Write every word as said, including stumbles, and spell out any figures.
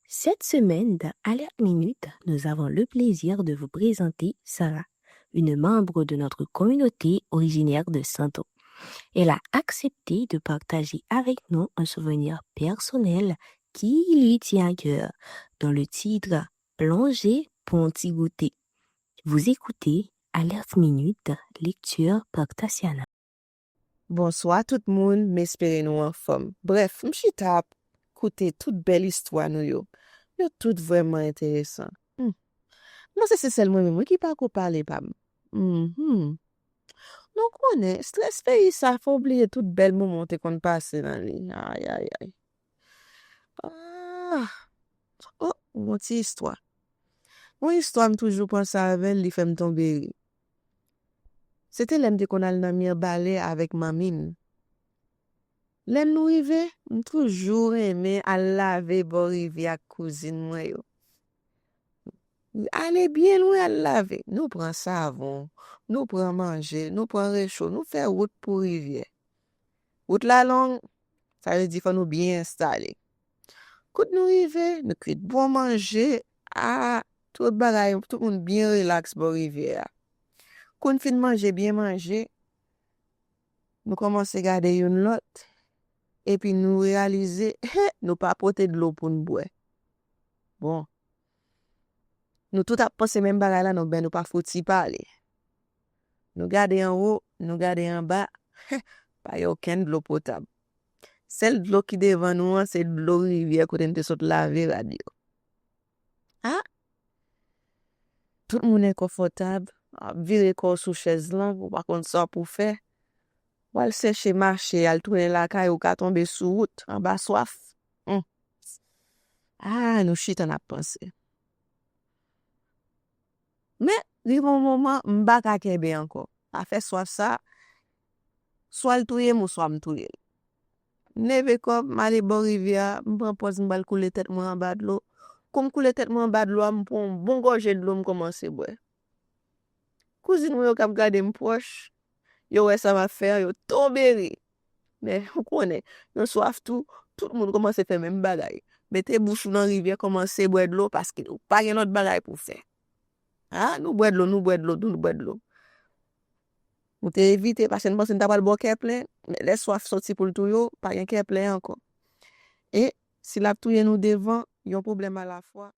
Cette semaine, dans Alerte Minute, nous avons le plaisir de vous présenter Sarah, une membre de notre communauté originaire de Santo. Elle a accepté de partager avec nous un souvenir personnel qui lui tient à cœur, dont le titre Plonje pou yon ti goute. Vous écoutez Alerte Minute, lecture par Tatiana. Bonswa tout moun, m espere nou anfòm. Brèf, m chita ap koute tout bèl istwa nou yo. Yo tout vrèman enteresan. Hmm. M panse se sèl mwen menm wi ki pako pale pa m. Mhm. Nou konnen, estrès peyi sa fè w bliye tout bèl moman w te konn pase nan li. Ay, ay, ay. Ah! Oh, yon ti istwa. Yon istwa m toujou panse avè l, li fè m tonbe ri. Se te lè m te konn al nan Mibalè avèk manmi m. Lè nou rive, m toujou renmen al lave bò rivyè ak kouzin mwen yo. Ale byen lwen al lave. Nou pran savon, nou pran manje, nou pran recho, nou fè wout pou rivyè. Wout la long, sa vle di fò nou byen enstale. Kout nou rive, nou kwit bon manje, a, tout bagay, tout moun byen rilaks bò rivyè a. Kou n fin manje, byen manje, nou kòmanse gade youn lòt, epi nou reyalize, he, nou pa pote dlo pou n bwè. Bon, nou tout ap panse menm bagay la, non, men nou pa fouti pale. Nou gade anwo, nou gade anba, pa gen okenn dlo potab. Sèl dlo ki devan nou an, se dlo rivyè kote n te sot lave rad yo. A! Tout moun enkonfòtab, ap vire kò w sou chèz lan, ou pa konn sa pou fè. W al chèche mache, al tounen lakay ou, ka tonbe sou wout, anba swaf. Hum. A, nou chita n ap panse. Men, rive yon moman, m pa ka kenbe ankò. Afè swaf sa, swa l touye m ou swa m touye l. M leve kò m, m ale bò rivyè a, m pran pòz m pral koule tèt mwen anba dlo. Kou m koule tèt mwen anba dlo a, m pran yon bon gòje dlo, m kòmanse bwè. Kouzin mwen yo k ap gade m pwòch, yo wè sa m ap fè a, yo tonbe ri. Men, ou konnen, yo swaf tou, tout moun kòmanse fè menm bagay. Mete bouch ou nan rivyè, kòmanse bwè dlo, paske ou pa gen lòt bagay pou w fè. A, nou bwè dlo, nou bwè dlo, nou bwè dlo. Nou te evite, paske n panse n ta pral bò kè plen, men lè swaf soti pou l touye w, pa gen kè plen ankò. E si l ap touye nou devan, yon pwoblèm alafwa.